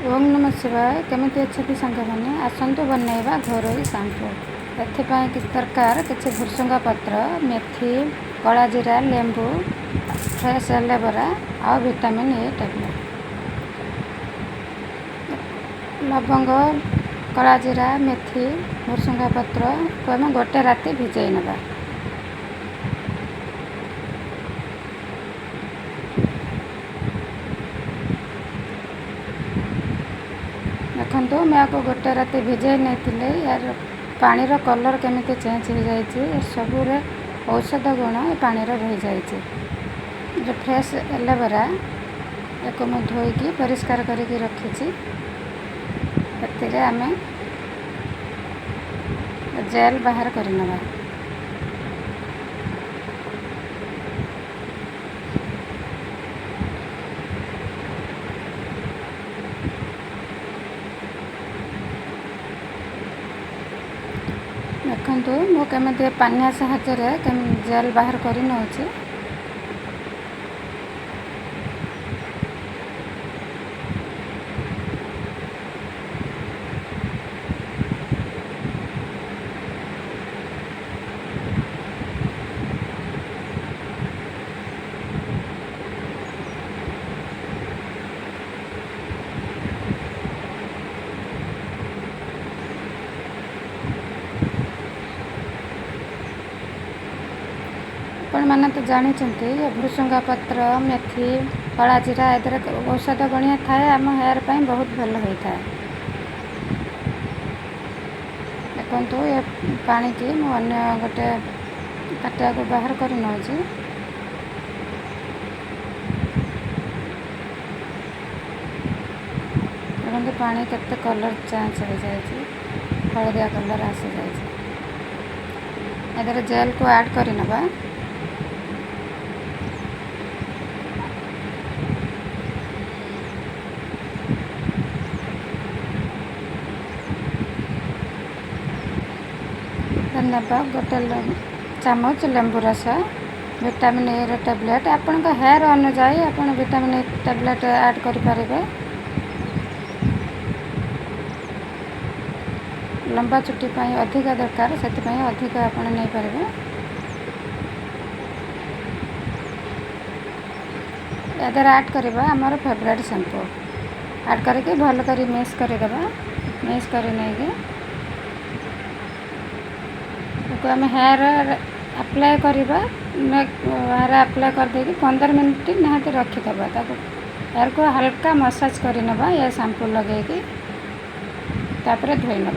ଓମ୍ ନମଃ ଶିବାୟ। କେମିତି ଅଛନ୍ତି ସାଙ୍ଗମାନେ? ଆସନ୍ତୁ ବନେଇବା ଘରୋଇ ସାମ୍ପୁ। ଏଥିପାଇଁ କିଛି ଦରକାର କିଛି ଭୃସୁଙ୍ଗା ପତ୍ର, ମେଥି, କଳା ଜିରା, ଲେମ୍ବୁ, ଫ୍ରେଶ୍ ଆଲୋଭେରା ଆଉ ଭିଟାମିନ୍ ଏ ଟ୍ୟାବଲେଟ୍। ଲବଙ୍ଗ, କଳା ଜିରା, ମେଥି, ଭୃସୁଙ୍ଗା ପତ୍ରକୁ ଆମେ ଗୋଟେ ରାତି ଭିଜେଇ ନେବା। ଦେଖନ୍ତୁ, ମୁଁ ୟାକୁ ଗୋଟେ ରାତି ଭିଜେଇ ନେଇଥିଲି। ୟାର ପାଣିର କଲର୍ କେମିତି ଚେଞ୍ଜ ହେଇଯାଇଛି। ସବୁରେ ଔଷଧ ଗୁଣ ଏ ପାଣିର ରହିଯାଇଛି। ଯେଉଁ ଫ୍ରେଶ୍ ଆଲୋଭେରା, ୟାକୁ ମୁଁ ଧୋଇକି ପରିଷ୍କାର କରିକି ରଖିଛି। ଏଥିରେ ଆମେ ଜେଲ୍ ବାହାର କରିନେବା। ଦେଖନ୍ତୁ, ମୁଁ କେମିତି ପାନିଆ ସାହାଯ୍ୟରେ ଜେଲ୍ ବାହାର କରି ନେଉଛି। ଆପଣମାନେ ତ ଜାଣିଛନ୍ତି, ଭୃସୁଙ୍ଗା ପତ୍ର, ମେଥି, କଳା ଜିରା ଏଥିରେ ଔଷଧ ଗୁଣିଆ ଥାଏ, ଆମ ହେୟାର ପାଇଁ ବହୁତ ଭଲ ହୋଇଥାଏ। ଦେଖନ୍ତୁ, ଏ ପାଣିକି ମୁଁ ଅନ୍ୟ ଗୋଟେ ତାଟିଆକୁ ବାହାର କରି ନେଉଛି। ଦେଖନ୍ତୁ, ପାଣି କେତେ କଲର୍ ଚେଞ୍ଜ ହେଇଯାଇଛି, ହଳଦିଆ କଲର୍ ଆସିଯାଇଛି। ଏଥିରେ ଜେଲ୍କୁ ଆଡ଼୍ କରିନେବା। ନେବା ଗୋଟେ ଚାମଚ ଲେମ୍ବୁ ରସ, ଭିଟାମିନ୍ ଏର ଟ୍ୟାବଲେଟ୍। ଆପଣଙ୍କ ହେୟାର୍ ଅନୁଯାୟୀ ଆପଣ ଭିଟାମିନ୍ ଏ ଟ୍ୟାବଲେଟ୍ ଆଡ଼୍ କରିପାରିବେ। ଲମ୍ବା ଚୁଟି ପାଇଁ ଅଧିକ ଦରକାର, ସେଥିପାଇଁ ଅଧିକ ଆପଣ ନେଇପାରିବେ। ଏଥିରେ ଆଡ଼୍ କରିବା ଆମର ଫେଭରାଇଟ୍ ସାମ୍ପୁ। ଆଡ଼୍ କରିକି ଭଲ କରି ମିକ୍ସ କରିଦେବା। ମିକ୍ସ କରି ନେଇକି ତାକୁ ଆମେ ହେୟାର୍ ଆପ୍ଲାଏ କରିବା। ହେୟାର୍ ଆପ୍ଲାଏ କରିଦେଇକି 15 ମିନିଟ୍ ନିହାତି ରଖିଦେବା। ତାକୁ ହେୟାର୍କୁ ହାଲକା ମସାଜ କରିନେବା ଏ ସାମ୍ପୁ ଲଗେଇକି, ତାପରେ ଧୋଇ ନେବା।